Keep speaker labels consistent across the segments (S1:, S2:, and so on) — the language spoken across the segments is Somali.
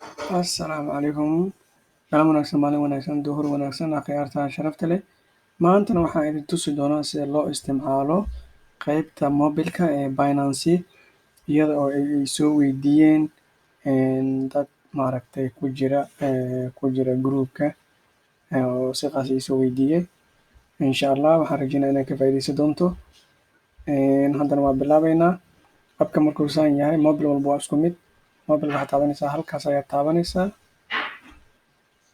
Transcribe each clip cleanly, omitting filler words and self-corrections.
S1: Assalaamu calaykum. Galab wanaagsan, maalin wanaagsan, duhur wanaagsan, akhyaarta sharafta leh. Maantana waxaan idin tusi doonaa sida loo isticmaalo qaybta mobilka ee Binance, iyada oo ay soo weydiiyeen dad maaragtay ku jira groupka oo si khaas ii soo weydiiyey. Insha Allah waxaan rajeynayaa inaad ka faa'iidaysan doonto. Haddana waa bilaabeynaa. Habka markuu saan yahay, mobil walba waa isku mid. Mobil waxaad taabanaysaa, halkaas ayaad taabanaysaa.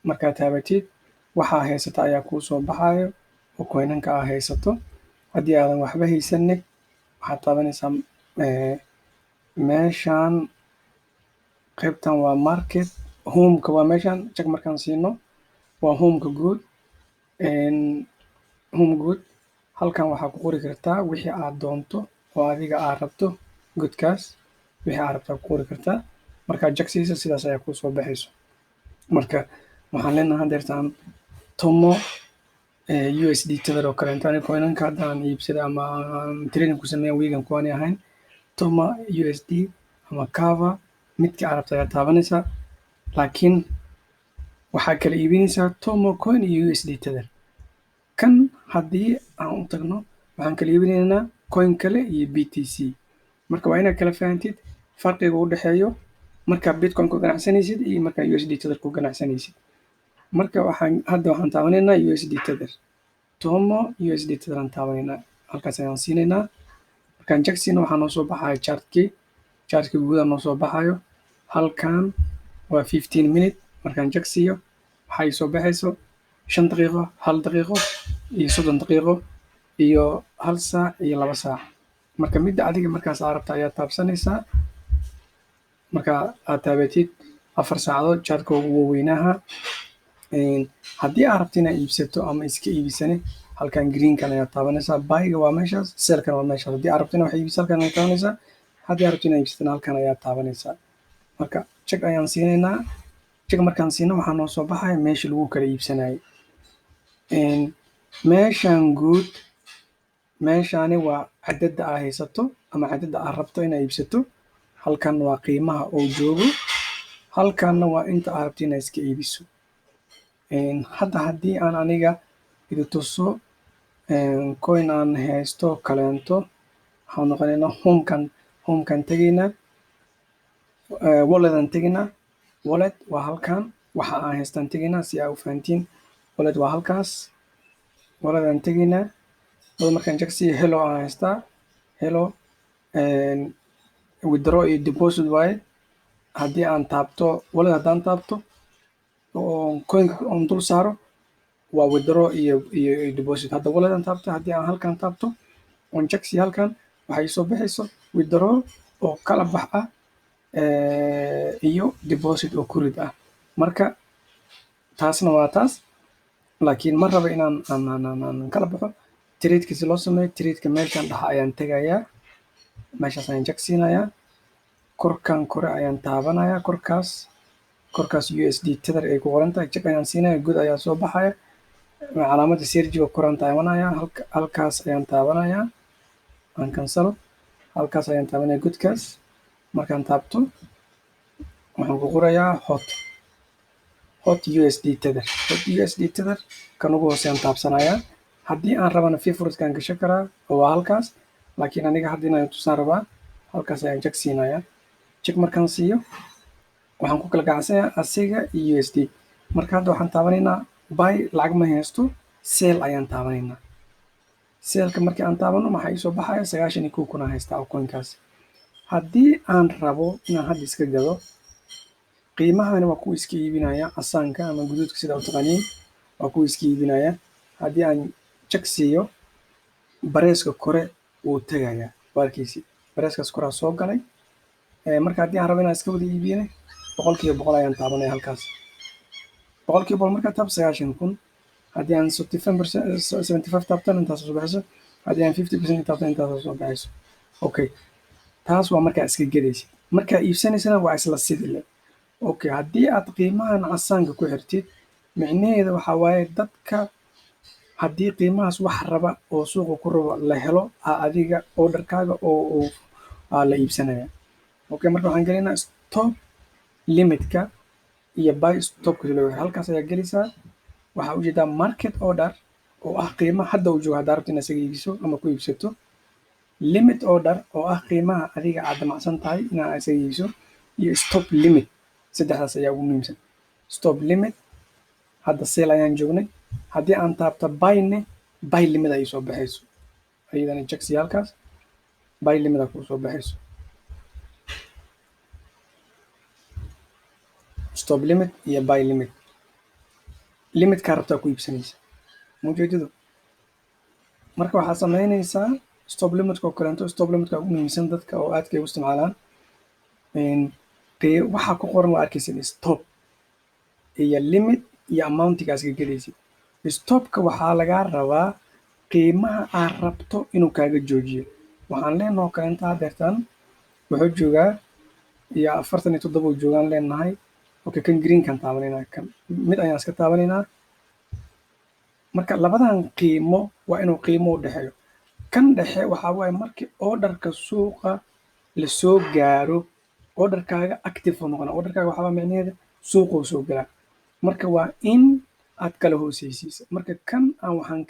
S1: Markaad taabatid, waxaa haysata ayaa kuu soo baxayo oo coinanka aa haysato. Haddii aadan waxba haysanin, waxaad taabanaysaa meeshaan. Qaybtan waa market homeka, waa meeshaan check markaan siino, waa homeka guud, home guud. Halkan waxaa ku qori kartaa wixii aad doonto oo adiga aad rabto. Godkaas wixii aad rabtaa ku qori kartaa. Markaad check siisa, sidaas ayaa kuu soo baxayso. Marka waxaan leenahay hadeertaan Tomo USD Tether oo kaleeto. Aniga coinanka hadda aan iibsaday ama aan trading ku sameeya weegan kuwaani ahayn, Tomo USD ama Kava, midkii aad rabto ayaa taabanaysaa, laakiin waxaa kala iibinaysaa Tomo coin iyo USD Tether. Kan haddii aan u tagno, waxaan kala iibinaynaa coin kale iyo BTC. Marka waa inaad kala fahantid farqiga u dhexeeyo markaa Bitcoin ku ganacsanaysid iyo markaa USD Tether ku ganacsanaysid. Marka waxaan hadda waxaan taabanaynaa USD Tether, Tomo USD Tether aan taabanaynaa. Halkaas ayaan siinaynaa. Markaan check siino, waxaa noo soo baxaya chartkii, chartkii guud noo soo baxayo. Halkan waa 15 minute. Markaan check siiyo, waxaa ii soo baxayso 5 daqiiqo, 1 daqiiqo iyo 30 daqiiqo iyo 1 saac iyo 2 saac. Marka midda adiga markaas aa rabta ayaa taabsanaysaa. Marka aad taabatid 4 saacadood, chartka ugu weynaha. Haddii aad rabto inaad iibsato ama iska iibisane, halkan greenkan ayaad taabanaysaa. Buyga waa meeshaas, sellkan waa meeshaas. Haddii aad rabto inaad wax iibiso, halkan ayaad taabanaysaa. Haddii aad rabto inaad iibsatana, halkan ayaad taabanaysaa. Marka check ayaan siinaynaa. Check markaan siino, waxaa noo soo baxaya meeshii lagu kala iibsanayay. Meeshan guud, meeshani waa cadadda aa haysato ama cadadda aad rabto inaad iibsato. Halkan waa qiimaha uu joogo, halkanna waa inta aad rabto inaad iska iibiso. Hadda haddii aan aniga idi tuso coin aan haysto kaleento, waxaan noqonaynaa homekan. Homekan tegaynaa, wallet aan tegaynaa. Wallet waa halkan, waxa aan haystaan tegaynaa si aa u fahantiin. Wallet waa halkaas, wallet aan tegaynaa. Wallet markaan check siiyo, hello aan haystaa. Hello withdraw iyo deposit waaye. Haddii aan taabto wallet, haddaan taabto oo coinka oon dul saaro, waa withdraw iyo deposit. Hadda wallet aan taabto, haddii aan halkan taabto oon check siiyo halkan, waxay soo baxayso withdraw oo kala bax ah iyo deposit oo kurid ah. Marka taasna waa taas, laakiin ma rabo inaan aan kala baxo. Tradeka si loo sameeyo, tradeka meeshan dhexa ayaan tegayaa, meeshaas ayaan check siinayaa, korkan kore ayaan taabanayaa, korkaas USD Tether ay ku qoran tahay check ayaan siinaya. God ayaa soo baxaya, calaamadda searchiga koraan taabanaya, halkaas ayaan taabanayaa. Aan cancelo. Halkaas ayaan taabanaya. Godkaas markaan taabto, waxaan ku qorayaa hot USD Tether, hot USD Tether kan ugu hooseeyaan taabsanayaa. Haddii aan rabana, favoritekaan gashan karaa oo waa halkaas, laakiin aniga hadda inaan tusaan rabaa. Halkaas ayaan check siinayaa. Check markaan siiyo, waxaan ku kala ganacsanayaa asiga iyo USD. Marka hadda waxaan taabanaynaa buy. Lacag ma haysto, sell ayaan taabanaynaa. Sellka markii aan taabano, maxaa iisoo baxaya? 91,000 aan haystaa oo coinkaas. Haddii aan rabo inaan hadda iska gado, qiimahani waa kuwa iska iibinaya. Casaanka ama guduudka, sida u taqaaniin, waa kuwa iska iibinaya. Haddii aan check siiyo, priceka kore wuu tegayaa. Waa arkeysi, pricekaas koraa soo galay. Marka haddii aan rabo inaan iska wada iibiyana, 100% ayaan taabanaya halkaas. 100% markaa taab, 90,000. Haddii aan 75 taabtana, intaas soo baxayso. Haddii aan 50% taabtana, intaas soo baxayso. Okay, taas waa markaa iska gadaysid. Markaa iibsanaysana, waa isla sidii le. Okay, haddii aad qiimahan casaanka ku xirtid, micnaheeda waxaa waaye dadka haddii qiimahaas wax raba oo suuqa ku rabo la helo, aa adiga orderkaaga oo aa la iibsanaya. Okay, marka waxaan gelaynaa stop limitka. Iyo buy stopka loo yahay halkaas ayaa gelaysaa. Waxaa ujeedaa market order oo ah qiimaha hadda uu joogo haddaa rabto inaad isaga iibiso ama ku iibsato, limit order oo ah qiimaha adiga aad damacsan tahay inaad isaga iibiso, iyo stop limit. Saddexdaas ayaa ugu muhiimsan. Stop limit, hadda sell ayaan joognay. Haddii aan taabto buyne, buy limit ay soo baxayso iyadana. Jagsi halkaas buy limit aa kuu soo baxayso. Stop limit iyo buy limit, limitkaa rabtaa ku iibsanaysa maujeedadu. Marka waxaad samaynaysaa stop limitka oo kaleento. Stop limitka ugu muhiimsan dadka oo aadka ay u isticmaalaan. Waxaa ku qoran waa arkaysin, stop iyo limit iyo amountigaas ka gelaysid. Stopka waxaa lagaa rabaa qiimaha aad rabto inuu kaaga joojiyo. Waxaan leenahay oo kaleento, hadeertan wuxuu joogaa iyo 47 uu joogaan leenahay. Okay, kan greenkan taabanaynaa, kan mid ayaan iska taabanaynaa. Marka labadan qiimo waa inuu qiimo u dhexeeyo. Kan dhexe waxaa waaye markii orderka suuqa lasoo gaaro, orderkaaga active uu noqonaa. Orderkaaga waxaa waa micnaheeda suuqa uu soo galaa. Marka waa in aad kala hooseysiisa. Marka kan aan waxaan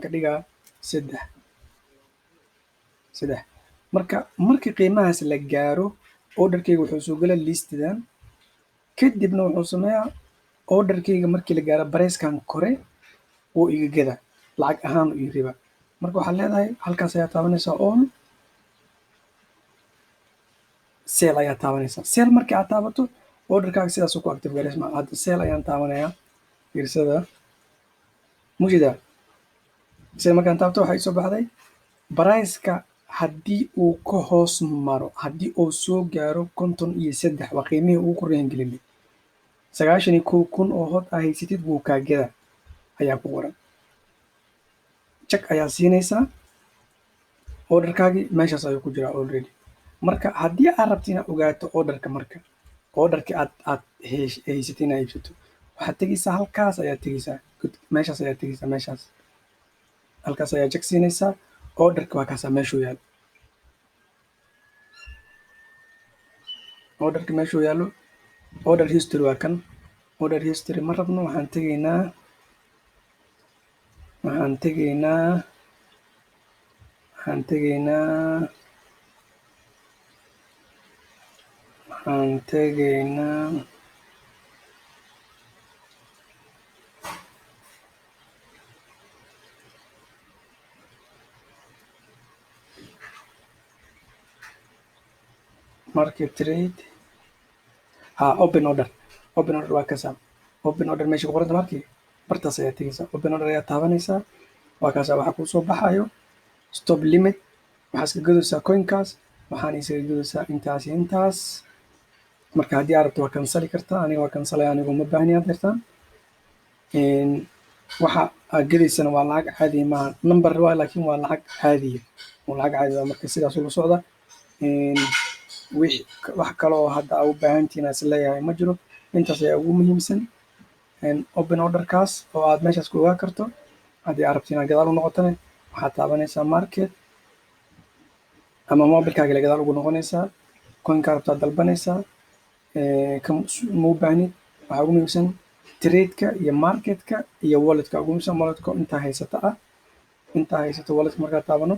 S1: ka dhigaa saddex saddex. Marka markii qiimahaas la gaaro, orderkayga wuxuu soo galaa listidan. Kadibna wuxuu sameeyaa orderkayga markii la gaaro pricekan kore wuu iga gadaa, lacag ahaan ii riba. Marka waxaad leedahay halkaas ayaa taabanaysaa, on sell ayaa taabanaysaa. Sell markii aad taabato, orderkaaga sidaasuu ku active gareysma. Hadda sell ayaan taabanayaa, fiirsada mujida. Sell markaan taabto, waxaa ii soo baxday priceka haddii uu ka hoos maro, haddii uu soo gaaro 53, waa qiimihii ugu korreeyaan gelinay, 91,000 oo HOT aa haysatid wuu kaa gadaa ayaa ku qoran. Check ayaa siinaysaa, orderkaagii meeshaas ayuu ku jiraa already. Marka haddii aad rabto inaad ogaato orderka, marka orderkii aad haysatay inaad iibsato, waxaad tegeysaa halkaas ayaad tegeysaa, meeshaas ayaad tegeysaa, meeshaas halkaas ayaa check siinaysaa. Orderka waa kaasaa meeshuu yaalo. Orderka meeshuu yaallo, order history waa kan. Order history ma rabno. Waxaan tegaynaa market trade, ha, open order. Open order waa kasaa. Open order meesha ku qoranta markii bartaas ayaa tegeysaa, open order ayaa taabanaysaa. Waa kaasaa, waxaa kuu soo baxayo stop limit. Waxaa iska gadaysaa coinkaas, waxaana isaga gadaysaa intaas iyo intaas. Marka haddii aad rabto waa canceli kartaa. Aniga waa cancelaya, anigu ma baahni haddeertaan. Waxa aad gadaysana waa lacag caadiya maaha, number waa, laakiin waa lacag caadiya, waa lacag caadi ah. Marka sidaas ula socda. Wix wax kale oo hadda aa u baahantihiin is leeyahay ma jiro. Intaas ayaa ugu muhiimsan, open orderkaas oo aad meeshaas ku ogaan karto. Haddii aad rabto inaad gadaal u noqotona, waxaad taabanaysaa market ama mobilkaaga la gadaal ugu noqonaysaa, coinkaa rabtaad dalbanaysaa. Ma u baahnid. Waxaa ugu muhiimsan trade-ka iyo marketka iyo walletka. Ugu muhiimsan walletka intaa haysata ah, intaa haysato. Walletka markaad taabano,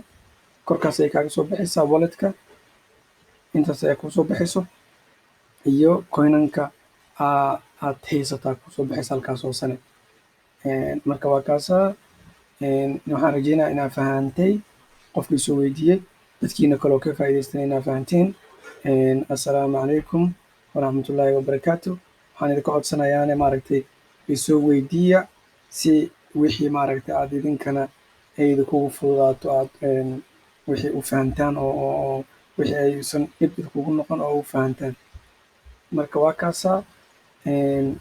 S1: korkaas ayay kaaga soo baxaysaa. Walletka intaas ayaa kusoo baxayso iyo coinanka aad haysataa kusoo baxaysa halkaas hoosane. Marka waa kaasaa. Waxaan rajeynayaa inaad fahantay qofkii soo weydiiyey, dadkiina kaloo ka faa'iidaystay inaad fahanteen. Assalaamu calaykum waraxmatullaahi wabarakaatu. Waxaan idinka codsanayaane, maaragtay, isoo weydiiya si wixii, maaragtay, aad idinkana ay idinkugu fududaato, aad wixii u fahantaan oo wixii aysan dhib idinkugu noqon oo u fahantaan. Marka waa kaasaa.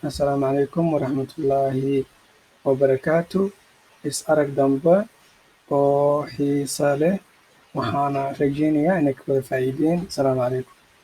S1: Assalaamu calaykum waraxmatullaahi wabarakaatu. Is arag dambe oo xiisa leh. Waxaana rajeynayaa inay ka wada faa'iideen. Asalaamu calaykum.